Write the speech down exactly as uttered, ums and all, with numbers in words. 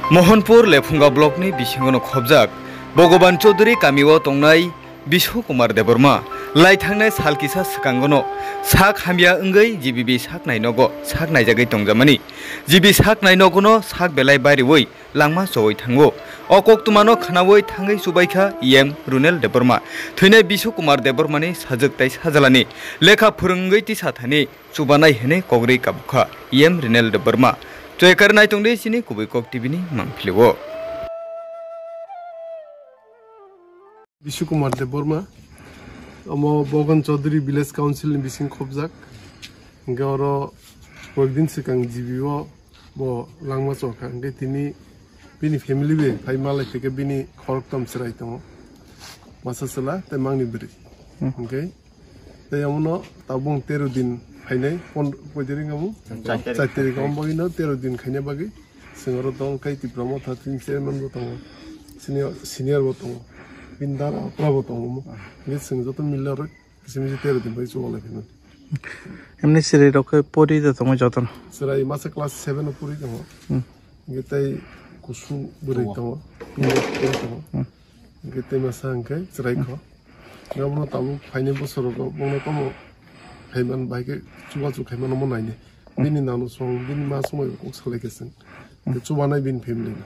Mohanpur Lephunga blockni bisingono khobjak Bhogoban Chaudhary kamio tongnai Bishu Kumar Debbarma lai thangnai sal kisa swkangono sak hamya wngwi G B B saknai nogo sak naijagwi tongjamani. G B saknai nogono sak belai bariwi langma chowi thango. O koktwmano khnawi thangwi chubaikha E M Runel Debbarma. Thwinai Bishu Kumar Debbarmani sajwk tai sajalani lekha phwrwngwi tisa thani chubanai hwnwi kogrwi kabukha E M Runel Debbarma. Choikar naitongdi chini kubui kok T V ni mangphilio. Bishu Kumar Debbarma, omo Bhogoban Chaudhary Village Council ni bising khobjak. Hingke oro koyekdin swkang G B o bo langma chokha. Hingke tini bini family bai phai malai phike bini khorokthom chwrai tongo. Masa chwla tei mangni bwrwi. Hmm. Hingke tei omono tabuk tero din phainai, pon-, koi tarik abo? Char tarik. Char tarik, omo bagwino tero din khaina bagwi. Chwng oro tong khe Tipra Motha tini chairman bo tongo, senior, senior bo tongo, bini dara okra bo tongo. Hingke chwng joto mile oro kisa misa tero din bai chubalai phaimani. Emni chwrai rok khe pori da tongo jotono? Chwrai masa class seven o pori tongo. Hmm. Hingke tei kusu bwrwi tongo, pori tongo. Hmm. Hingke tei masa hingke chwrai kho. Hingke abono tabuk phaini bosorogo bono tamo phaiman bai khe chubachu khaimano mo naini. Bini nanu song, bini ma songbai kok salai khe chwng. Hingke chubanai bini family no.